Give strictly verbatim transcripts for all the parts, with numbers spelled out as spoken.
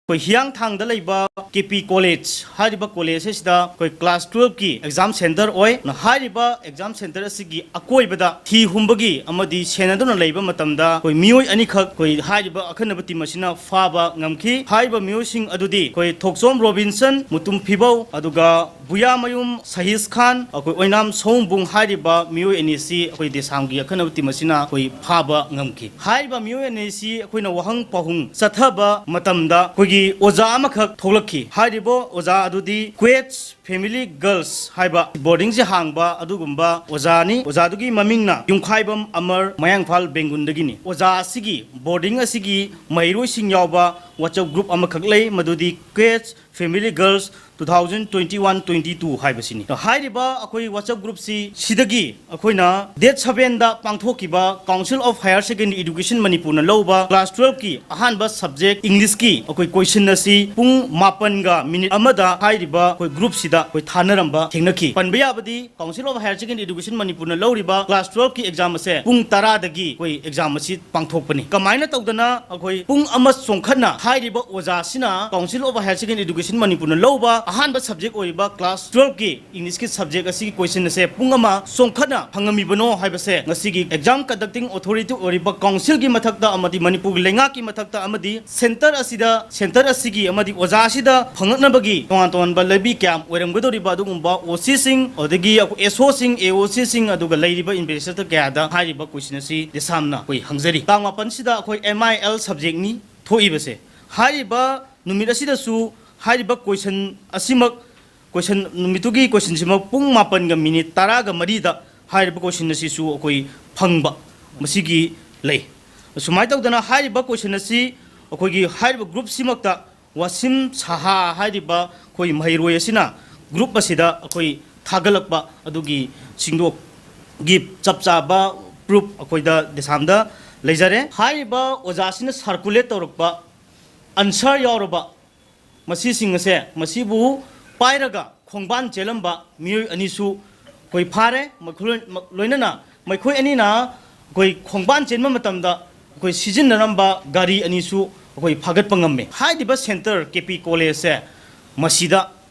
ꯑꯩꯈꯣꯏ ꯍꯤꯌꯥꯡꯊꯥꯡꯗ ꯂꯩꯕ K P college ꯍꯥꯏꯔꯤꯕ ꯀꯣꯂꯦꯖ ꯑꯁꯤꯗ ꯑꯩꯈꯣꯏ ꯀ꯭ꯂꯥꯁ ꯇꯨꯋꯦꯜꯐꯀꯤ ꯑꯦꯛꯖꯥꯝ ꯁꯦꯟꯇꯔ ꯑꯣꯏ꯫ ꯍꯥꯏꯔꯤꯕ ꯑꯦꯛꯖꯥꯝ ꯁꯦꯟꯇꯔ ꯑꯁꯤꯒꯤ ꯑꯀꯣꯏꯕꯗ ꯊꯤ ꯍꯨꯝꯕꯒꯤ ꯑꯃꯗꯤ ꯁꯦꯟꯅꯗꯨꯅ ꯂꯩꯕ ꯃꯇꯝꯗ ꯑꯩꯈꯣꯏ ꯃꯤꯑꯣꯏ ꯑꯅꯤꯈꯛ ꯑꯩꯈꯣꯏ ꯍꯥꯏꯔꯤꯕ ꯑꯈꯟꯅꯕ ꯇꯤꯝ ꯑꯁꯤꯅ ꯐꯥꯕ ꯉꯝꯈꯤ꯫ ꯍꯥꯏꯔꯤꯕ ꯃꯤꯑꯣꯏꯁꯤꯡ ꯑꯗꯨꯗꯤ ꯑꯩꯈꯣꯏ ꯊꯣꯛꯆꯣꯝ ꯔꯣꯕꯤꯟꯁꯟ, ꯃꯨꯇꯨꯝ ꯐꯤꯕꯧ, ꯑꯗꯨꯒ ꯕꯨꯌꯥꯃꯌꯨꯝ ꯁꯍꯤꯁ ꯈꯥꯟ, ꯑꯩꯈꯣꯏ ꯑꯣꯏꯅꯥꯝ ꯁꯣꯝꯕꯨꯡ ꯍꯥꯏꯔꯤꯕ ꯃꯤꯑꯣꯏ ꯑꯅꯤ ꯑꯁꯤ ꯑꯩꯈꯣꯏ ꯗꯦꯁꯥꯝꯒꯤ ꯑꯈꯟꯅꯕ ꯇꯤꯝ ꯑꯁꯤꯅ ꯑꯩꯈꯣꯏ ꯐꯥꯕ ꯉꯝꯈꯤ꯫ ꯍꯥꯏꯔꯤꯕ ꯃꯤꯑꯣꯏ ꯑꯅꯤ ꯑꯁꯤ ꯑꯩꯈꯣꯏꯅ ꯋꯥꯍꯪ ꯄꯥꯎꯍꯪ ꯆꯠꯊꯕ ꯃꯇꯝꯗ ꯑꯩꯈꯣꯏꯒꯤ ꯑꯣꯖꯥ ꯑꯃꯈꯛ ꯊꯣꯛꯂꯛꯈꯤ꯫ ꯍꯥꯏꯔꯤꯕ ꯑꯣꯖꯥ ꯑꯗꯨꯗꯤ ꯀ꯭ꯋꯦꯠꯁ ꯐꯦꯃꯤꯂꯤ ꯒꯔꯜꯁ ꯍꯥꯏꯕ ꯕꯣꯔꯗꯤꯡꯁꯦ ꯍꯥꯡꯕ ꯑꯗꯨꯒꯨꯝꯕ ꯑꯣꯖꯥꯅꯤ꯫ ꯑꯣꯖꯥꯗꯨꯒꯤ ꯃꯃꯤꯡꯅ ꯌꯨꯝꯈꯥꯏꯕꯝ ꯑꯃꯔ, ꯃꯌꯥꯡ ꯏꯝꯐꯥꯜ ꯕꯦꯡꯒꯨꯟꯗꯒꯤꯅꯤ꯫ ꯑꯣꯖꯥ ꯑꯁꯤꯒꯤ ꯕꯣꯔꯗꯤꯡ ꯑꯁꯤꯒꯤ ꯃꯍꯩꯔꯣꯏꯁꯤꯡ ꯌꯥꯎꯕ ꯋꯥꯆꯞ ꯒ꯭ꯔꯨꯞ ꯑꯃꯈꯛ ꯂꯩ, ꯃꯗꯨꯗꯤ ꯀ꯭ꯋꯦꯠꯁ family girls two thousand twenty one twenty two ꯍꯥꯏꯕꯁꯤꯅꯤ꯫ ꯍꯥꯏꯔꯤꯕ ꯑꯩꯈꯣꯏ ꯋꯥꯆꯞ ꯒ꯭ꯔꯨꯞꯁꯤ ꯁꯤꯗꯒꯤ ꯑꯩꯈꯣꯏꯅ ꯗꯦꯠ ꯁꯕꯦꯟꯗ ꯄꯥꯡꯊꯣꯛꯈꯤꯕ Council of Higher Secondary Education ꯃꯅꯤꯄꯨꯔꯅ ꯂꯧꯕ ꯀ꯭ꯂꯥꯁ ꯇꯨꯋꯦꯜꯐꯀꯤ ꯑꯍꯥꯟꯕ ꯁꯕꯖꯦꯛ ꯏꯪꯂꯤꯁꯀꯤ ꯑꯩꯈꯣꯏ ꯀꯣꯏꯁꯟ ꯑꯁꯤ ꯄꯨꯡ ꯃꯥꯄꯟꯒ ꯃꯤꯅꯤꯠ ꯑꯃꯗ ꯍꯥꯏꯔꯤꯕ ꯑꯩꯈꯣꯏ ꯒ꯭ꯔꯨꯞꯁꯤꯗ ꯑꯩꯈꯣꯏ ꯊꯥꯅꯔꯝꯕ ꯊꯦꯡꯅꯈꯤ꯫ ꯄꯟꯕ ꯌꯥꯕꯗꯤ Council of Higher Secondary Education ꯃꯅꯤꯄꯨꯔꯅ ꯂꯧꯔꯤꯕ ꯀ꯭ꯂꯥꯁ ꯇꯨꯋꯦꯜꯐꯀꯤ ꯑꯦꯛꯖꯥꯝ ꯑꯁꯦ ꯄꯨꯡ ꯇꯔꯥꯗꯒꯤ ꯑꯩꯈꯣꯏ ꯑꯦꯛꯖꯥꯝ ꯑꯁꯤ ꯄꯥꯡꯊꯣꯛꯄꯅꯤ꯫ ꯀꯃꯥꯏꯅ ꯇꯧꯗꯅ ꯑꯩꯈꯣꯏ ꯄꯨꯡ ꯑꯃ ꯆꯣꯡꯈꯠꯅ ꯍꯥꯏꯔꯤꯕ ꯑꯣꯖꯥꯁꯤꯅ Council of Higher Secondary Education ꯃꯅꯤꯄꯨꯔꯅ ꯂꯧꯕ ꯑꯍꯥꯟꯕ ꯁꯕꯖꯦꯛ ꯑꯣꯏꯔꯤꯕ ꯀ꯭ꯂꯥꯁ ꯇꯨꯋꯦꯜꯐꯀꯤ ꯏꯪꯂꯤꯁꯀꯤ ꯁꯕꯖꯦꯛ ꯑꯁꯤꯒꯤ ꯀꯣꯏꯁꯟ ꯑꯁꯦ ꯄꯨꯡ ꯑꯃ ꯆꯣꯡꯈꯠꯅ ꯐꯪꯉꯝꯃꯤꯕꯅꯣ ꯍꯥꯏꯕꯁꯦ ꯉꯁꯤꯒꯤ ꯑꯦꯛꯖꯥꯝ ꯀꯟꯗꯛꯇꯤꯡ ꯑꯣꯊꯣꯔꯤꯇꯤ ꯑꯣꯏꯔꯤꯕ ꯀꯥꯎꯟꯁꯤꯜꯒꯤ ꯃꯊꯛꯇ ꯑꯃꯗꯤ ꯃꯅꯤꯄꯨꯔꯒꯤ ꯂꯩꯉꯥꯛꯀꯤ ꯃꯊꯛꯇ ꯑꯃꯗꯤ ꯁꯦꯟꯇꯔ ꯑꯁꯤꯗ, ꯁꯦꯟꯇꯔ ꯑꯁꯤꯒꯤ ꯑꯃꯗꯤ ꯑꯣꯖꯥ ꯑꯁꯤꯗ ꯐꯪꯂꯛꯅꯕꯒꯤ ꯇꯣꯉꯥꯟ ꯇꯣꯉꯥꯟꯕ ꯂꯝꯕꯤ ꯀꯌꯥ ꯑꯣꯏꯔꯝꯒꯗꯧꯔꯤꯕ ꯑꯗꯨꯒꯨꯝꯕ ꯑꯣ ꯁꯤꯁꯤꯡ, ꯑꯗꯒꯤ ꯑꯦꯁ ꯑꯣꯁꯤꯡ, ꯑꯦ ꯑꯣ ꯁꯤꯁꯤꯡ, ꯑꯗꯨꯒ ꯂꯩꯔꯤꯕ ꯏꯟꯚꯦꯁꯇꯔ ꯀꯌꯥꯗ ꯍꯥꯏꯔꯤꯕ ꯀꯣꯏꯁꯟ ꯑꯁꯤ ꯗꯦꯁꯥꯝꯅ ꯑꯩꯈꯣꯏ ꯍꯪꯖꯔꯤ꯫ ꯇꯥꯡ ꯃꯥꯄꯟꯁꯤꯗ ꯑꯩꯈꯣꯏ ꯑꯦꯝ ꯑꯥꯏ ꯑꯦꯜ ꯁꯕꯖꯦꯛꯅꯤ ꯊꯣꯛꯏꯕꯁꯦ꯫ ꯍꯥꯏꯔꯤꯕ ꯅꯨꯃꯤꯠ ꯑꯁꯤꯗꯁꯨ ꯍꯥꯏꯔꯤꯕ ꯀꯣꯏꯁꯟ ꯑꯁꯤꯃꯛ, ꯀꯣꯏꯁꯟ, ꯅꯨꯃꯤꯠꯇꯨꯒꯤ ꯀꯣꯏꯁꯟꯁꯤꯃꯛ ꯄꯨꯡ ꯃꯥꯄꯟꯒ ꯃꯤꯅꯤꯠ ꯇꯔꯥꯒ ꯃꯔꯤꯗ ꯍꯥꯏꯔꯤꯕ ꯀꯣꯏꯁꯟ ꯑꯁꯤꯁꯨ ꯑꯩꯈꯣꯏ ꯐꯪꯕ ꯃꯁꯤꯒꯤ ꯂꯩ꯫ ꯑꯁꯨꯃꯥꯏꯅ ꯇꯧꯗꯅ ꯍꯥꯏꯔꯤꯕ ꯀꯣꯏꯁꯟ ꯑꯁꯤ ꯑꯩꯈꯣꯏꯒꯤ ꯍꯥꯏꯔꯤꯕ ꯒ꯭ꯔꯨꯞꯁꯤꯃꯛꯇ ꯋꯥꯁꯤꯝ ꯁꯍꯥ ꯍꯥꯏꯔꯤꯕ ꯑꯩꯈꯣꯏ ꯃꯍꯩꯔꯣꯏ ꯑꯁꯤꯅ ꯒ꯭ꯔꯨꯞ ꯑꯁꯤꯗ ꯑꯩꯈꯣꯏ ꯊꯥꯒꯠꯂꯛꯄ ꯑꯗꯨꯒꯤ ꯁꯤꯡꯗꯣꯛꯒꯤ ꯆꯞ ꯆꯥꯕ ꯄ꯭ꯔꯨꯞ ꯑꯩꯈꯣꯏꯗ ꯗꯦꯁꯥꯝꯗ ꯂꯩꯖꯔꯦ꯫ ꯍꯥꯏꯔꯤꯕ ꯑꯣꯖꯥꯁꯤꯅ ꯁꯥꯔꯀꯨꯂꯦꯠ ꯇꯧꯔꯛꯄ ꯑꯟꯁꯔ ꯌꯥꯎꯔꯕ ꯃꯁꯤꯁꯤꯡ ꯑꯁꯦ, ꯃꯁꯤꯕꯨ ꯄꯥꯏꯔꯒ ꯈꯣꯡꯕꯥꯟ ꯆꯦꯜꯂꯝꯕ ꯃꯤꯑꯣꯏ ꯑꯅꯤꯁꯨ ꯑꯩꯈꯣꯏ ꯐꯥꯔꯦ꯫ ꯃꯈꯣꯏ-, ꯂꯣꯏꯅꯅ ꯃꯈꯣꯏ ꯑꯅꯤꯅ ꯑꯩꯈꯣꯏ ꯈꯣꯡꯕꯥꯟ ꯆꯦꯟꯕ ꯃꯇꯝꯗ ꯑꯩꯈꯣꯏ ꯁꯤꯖꯤꯟꯅꯔꯝꯕ ꯒꯥꯔꯤ ꯑꯅꯤꯁꯨ ꯑꯩꯈꯣꯏ ꯐꯥꯒꯠꯄ ꯉꯝꯃꯤ꯫ ꯍꯥꯏꯔꯤꯕ ꯁꯦꯟꯇꯔ ꯀꯦ ꯄꯤ ꯀꯣꯂꯦꯖꯁꯦ ꯃꯁꯤꯗ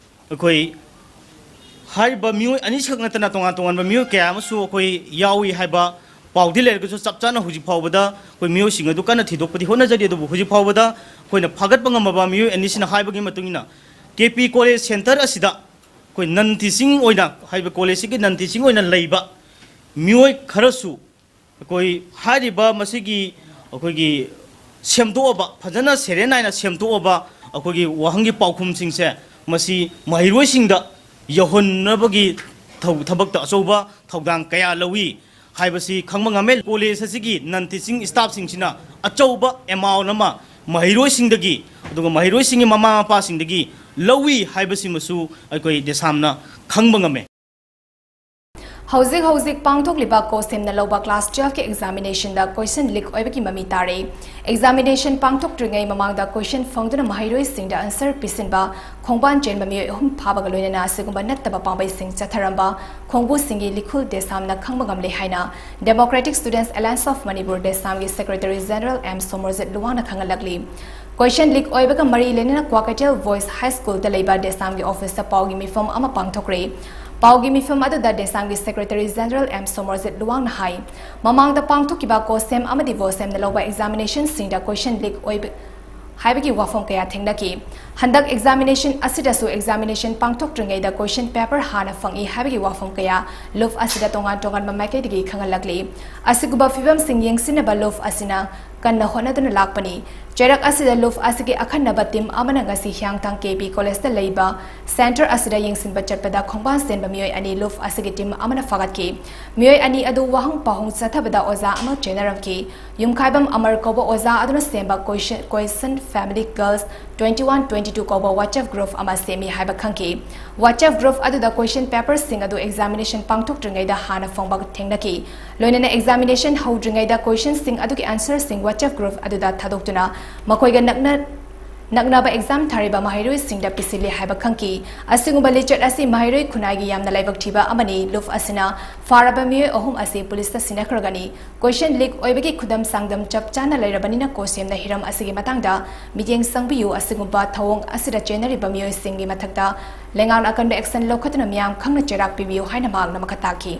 ꯑꯩꯈꯣꯏ ꯍꯥꯏꯔꯤꯕ ꯃꯤꯑꯣꯏ ꯑꯅꯤꯁꯤꯈꯛ ꯅꯠꯇꯅ ꯇꯣꯉꯥꯟ ꯇꯣꯉꯥꯟꯕ ꯃꯤꯑꯣꯏ ꯀꯌꯥ ꯑꯃꯁꯨ ꯑꯩꯈꯣꯏ ꯌꯥꯎꯏ ꯍꯥꯏꯕ ꯄꯥꯎꯗꯤ ꯂꯩꯔꯒꯁꯨ ꯆꯞ ꯆꯥꯅ ꯍꯧꯖꯤꯛ ꯐꯥꯎꯕꯗ ꯑꯩꯈꯣꯏ ꯃꯤꯑꯣꯏꯁꯤꯡ ꯑꯗꯨ ꯀꯟꯅ ꯊꯤꯗꯣꯛꯄꯗꯤ ꯍꯣꯠꯅꯖꯔꯤ꯫ ꯑꯗꯨꯕꯨ ꯍꯧꯖꯤꯛ ꯐꯥꯎꯕꯗ ꯑꯩꯈꯣꯏꯅ ꯐꯥꯒꯠꯄ ꯉꯝꯃꯕ ꯃꯤꯑꯣꯏ ꯑꯅꯤꯁꯤꯅ ꯍꯥꯏꯕꯒꯤ ꯃꯇꯨꯡ ꯏꯟꯅ ꯀꯦ ꯄꯤ ꯀꯣꯂꯦꯖ ꯁꯦꯟꯇꯔ ꯑꯁꯤꯗ ꯑꯩꯈꯣꯏ ꯅꯟ ꯇꯤꯆꯤꯡ ꯑꯣꯏꯅ ꯍꯥꯏꯕ ꯀꯣꯂꯦꯖꯁꯤꯒꯤ ꯅꯟ ꯇꯤꯆꯤꯡ ꯑꯣꯏꯅ ꯂꯩꯕ ꯃꯤꯑꯣꯏ ꯈꯔꯁꯨ ꯑꯩꯈꯣꯏ ꯍꯥꯏꯔꯤꯕ ꯃꯁꯤꯒꯤ ꯑꯩꯈꯣꯏꯒꯤ ꯁꯦꯝꯗꯣꯛꯑꯕ, ꯐꯖꯅ ꯁꯦꯔꯦ ꯅꯥꯏꯅ ꯁꯦꯝꯗꯣꯛꯑꯕ ꯑꯩꯈꯣꯏꯒꯤ ꯋꯥꯍꯪꯒꯤ ꯄꯥꯎꯈꯨꯝꯁꯤꯡꯁꯦ ꯃꯁꯤ ꯃꯍꯩꯔꯣꯏꯁꯤꯡꯗ ꯌꯧꯍꯟꯅꯕꯒꯤ ꯊꯧ-, ꯊꯕꯛꯇ ꯑꯆꯧꯕ ꯊꯧꯗꯥꯡ ꯀꯌꯥ ꯂꯧꯏ ꯍꯥꯏꯕꯁꯤ ꯈꯪꯕ ꯉꯝꯃꯦ꯫ ꯀꯣꯂꯦꯖ ꯑꯁꯤꯒꯤ ꯅꯟ ꯇꯤꯆꯤꯡ ꯁ꯭ꯇꯥꯐꯁꯤꯡꯁꯤꯅ ꯑꯆꯧꯕ ꯑꯦꯃꯥꯎꯟ ꯑꯃ ꯃꯍꯩꯔꯣꯏꯁꯤꯡꯗꯒꯤ ꯑꯗꯨꯒ ꯃꯍꯩꯔꯣꯏꯁꯤꯡꯒꯤ ꯃꯃꯥ ꯃꯄꯥꯁꯤꯡꯗꯒꯤ ꯂꯧꯏ ꯍꯥꯏꯕꯁꯤꯃꯁꯨ ꯑꯩꯈꯣꯏ ꯗꯦꯁꯥꯝꯅ ꯈꯪꯕ ꯉꯝꯃꯦ꯫ ꯍꯧꯖꯤꯛ ꯍꯧꯖꯤꯛ ꯄꯥꯡꯊꯣꯛꯂꯤꯕ ꯀꯣꯁꯦꯝꯅ ꯂꯧꯕ class twelve ꯀꯤ examination ꯗ question leak ꯑꯣꯏꯕꯒꯤ ꯃꯃꯤ ꯇꯥꯔꯦ꯫ Examination ꯄꯥꯡꯊꯣꯛꯇ꯭ꯔꯤꯉꯩ ꯃꯃꯥꯡꯗ question ꯐꯪꯗꯨꯅ ꯃꯍꯩꯔꯣꯏꯁꯤꯡꯗ answer ꯄꯤꯁꯤꯟꯕ, ꯈꯣꯡꯕꯥꯟ ꯆꯦꯟꯕ ꯃꯤꯑꯣꯏ ꯑꯍꯨꯝ ꯐꯥꯕꯒ ꯂꯣꯏꯅꯅ ꯑꯁꯤꯒꯨꯝꯕ ꯅꯠꯇꯕ ꯄꯥꯝꯕꯩꯁꯤꯡ ꯆꯠꯊꯔꯝꯕ ꯈꯣꯡꯕꯨꯁꯤꯡꯒꯤ ꯂꯤꯈꯨꯜ ꯗꯦꯁꯥꯝꯅ ꯈꯪꯕ ꯉꯝꯂꯦ ꯍꯥꯏꯅ Democratic Students Alliance of Manipur, ꯗꯦꯁꯥꯝꯒꯤ Secretary General ꯑꯦꯝ ꯁꯣꯃꯔꯖꯤꯠ ꯂꯨꯋꯥꯡꯅ ꯈꯪꯍꯜꯂꯛꯂꯤ꯫ Question leak ꯑꯣꯏꯕꯒ ꯃꯔꯤ ꯂꯩꯅꯅ ꯀ꯭ꯋꯥꯀꯩꯊꯦꯜ Boys High School ꯗ ꯂꯩꯕ ꯗꯦꯁꯥꯝꯒꯤ office ꯇ ꯄꯥꯎꯒꯤ ꯃꯤꯐꯝ ꯑꯃ ꯄꯥꯡꯊꯣꯛꯈ꯭ꯔꯦ꯫ ꯄꯥꯎꯒꯤ ꯃꯤꯐꯝ ꯑꯗꯨꯗ ꯗꯦꯁꯥꯝꯒꯤ Secretary General ꯑꯦꯝ ꯁꯣꯃꯔꯖꯤꯠ ꯂꯨꯋꯥꯡꯅ ꯍꯥꯏ, ꯃꯃꯥꯡꯗ ꯄꯥꯡꯊꯣꯛꯈꯤꯕ ꯀꯣꯁꯦꯝ ꯑꯃꯗꯤ ꯕꯣꯁꯦꯝꯅ ꯂꯧꯕ examination ꯁꯤꯡꯗ question leak ꯑꯣꯏꯕ ꯍꯥꯏꯕꯒꯤ ꯋꯥꯐꯝ ꯀꯌꯥ ꯊꯦꯡꯅꯈꯤ꯫ ꯍꯟꯗꯛ examination ꯑꯁꯤꯗꯁꯨ examination ꯄꯥꯡꯊꯣꯛꯇ꯭ꯔꯤꯉꯩꯗ question paper ꯍꯥꯟꯅ ꯐꯪꯏ ꯍꯥꯏꯕꯒꯤ ꯋꯥꯐꯝ ꯀꯌꯥ ꯂꯨꯞ ꯑꯁꯤꯗ ꯇꯣꯉꯥꯟ ꯇꯣꯉꯥꯟꯕ ꯃꯥꯏꯀꯩꯗꯒꯤ ꯈꯪꯍꯜꯂꯛꯂꯤ꯫ ꯑꯁꯤꯒꯨꯝꯕ ꯐꯤꯕꯝꯁꯤꯡ ꯌꯦꯡꯁꯤꯟꯅꯕ ꯂꯨꯞ ꯑꯁꯤꯅ ꯀꯟꯅ ꯍꯣꯠꯅꯗꯨꯅ ꯂꯥꯛꯄꯅꯤ꯫ ꯆꯩꯔꯛ ꯑꯁꯤꯗ ꯂꯨꯞ ꯑꯁꯤꯒꯤ ꯑꯈꯟꯅꯕ team ꯑꯃꯅ ꯉꯁꯤ ꯍꯤꯌꯥꯡꯊꯥꯡ ꯀꯦ ꯄꯤ ꯀꯣꯂꯦꯖꯇ ꯂꯩꯕ center ꯑꯁꯤꯗ ꯌꯦꯡꯁꯤꯟꯕ ꯆꯠꯄꯗ ꯈꯣꯡꯕꯥꯟ ꯆꯦꯟꯕ ꯃꯤꯑꯣꯏ ꯑꯅꯤ ꯂꯨꯞ ꯑꯁꯤꯒꯤ team ꯑꯃꯅ ꯐꯥꯒꯠꯈꯤ꯫ ꯃꯤꯑꯣꯏ ꯑꯅꯤ ꯑꯗꯨ ꯋꯥꯍꯪ ꯄꯥꯎꯍꯪ ꯆꯠꯊꯕꯗ ꯑꯣꯖꯥ ꯑꯃ ꯆꯦꯟꯅꯔꯝꯈꯤ꯫ ꯌꯨꯝꯈꯥꯏꯕꯝ ꯑꯃꯔ ꯀꯧꯕ ꯑꯣꯖꯥ ꯑꯗꯨꯅ ꯁꯦꯝꯕ question, question family girls twenty one twenty two ꯀꯧꯕ WhatsApp group ꯑꯃ ꯁꯦꯝꯃꯤ ꯍꯥꯏꯕ ꯈꯪꯈꯤ꯫ WhatsApp group ꯑꯗꯨꯗ question paper ꯁꯤꯡ ꯑꯗꯨ examination ꯄꯥꯡꯊꯣꯛꯇ꯭ꯔꯤꯉꯩꯗ ꯍꯥꯟꯅ ꯐꯪꯕ ꯊꯦꯡꯅꯈꯤ꯫ ꯂꯣꯏꯅꯅ examination ꯍꯧꯗ꯭ꯔꯤꯉꯩꯗ question ꯁꯤꯡ ꯑꯗꯨꯒꯤ answer ꯁꯤꯡ WhatsApp group ꯑꯗꯨꯗ ꯊꯥꯗꯣꯛꯇꯨꯅ ꯃꯈꯣꯏꯒ ꯅꯛꯅ ꯅꯛꯅꯕ ꯑꯦꯛꯖꯥꯝ ꯊꯥꯔꯤꯕ ꯃꯍꯩꯔꯣꯏꯁꯤꯡꯗ ꯄꯤꯁꯤꯜꯂꯤ ꯍꯥꯏꯕ ꯈꯪꯈꯤ꯫ ꯑꯁꯤꯒꯨꯝꯕ ꯂꯤꯆꯠ ꯑꯁꯤ ꯃꯍꯩꯔꯣꯏ ꯈꯨꯟꯅꯥꯏꯒꯤ ꯌꯥꯝꯅ ꯂꯥꯏꯕꯛ ꯊꯤꯕ ꯑꯃꯅꯤ꯫ ꯂꯨꯞ ꯑꯁꯤꯅ ꯐꯥꯔꯕ ꯃꯤꯑꯣꯏ ꯑꯍꯨꯝ ꯑꯁꯤ ꯄꯨꯂꯤꯁꯇ ꯁꯤꯟꯅꯈ꯭ꯔꯒꯅꯤ꯫ ꯀꯣꯏꯁꯟ ꯂꯤꯛ ꯑꯣꯏꯕꯒꯤ ꯈꯨꯗꯝ ꯆꯥꯡꯗꯝ ꯆꯞ ꯆꯥꯅ ꯂꯩꯔꯕꯅꯤꯅ ꯀꯣ ꯁꯦꯝꯅ ꯍꯤꯔꯝ ꯑꯁꯤꯒꯤ ꯃꯇꯥꯡꯗ ꯃꯤꯠꯌꯦꯡ ꯆꯪꯕꯤꯌꯨ꯫ ꯑꯁꯤꯒꯨꯝꯕ ꯊꯧꯑꯣꯡ ꯑꯁꯤꯗ ꯆꯦꯟꯅꯔꯤꯕ ꯃꯤꯑꯣꯏꯁꯤꯡꯒꯤ ꯃꯊꯛꯇ ꯂꯩꯉꯥꯛꯅ ꯑꯀꯟꯕ ꯑꯦꯛꯁꯟ ꯂꯧꯈꯠꯇꯨꯅ ꯃꯤꯌꯥꯝ ꯈꯪꯅ ꯆꯩꯔꯥꯛ ꯄꯤꯕꯤꯌꯨ ꯍꯥꯏꯅ ꯃꯍꯥꯛꯅ ꯃꯈꯥ ꯇꯥꯈꯤ꯫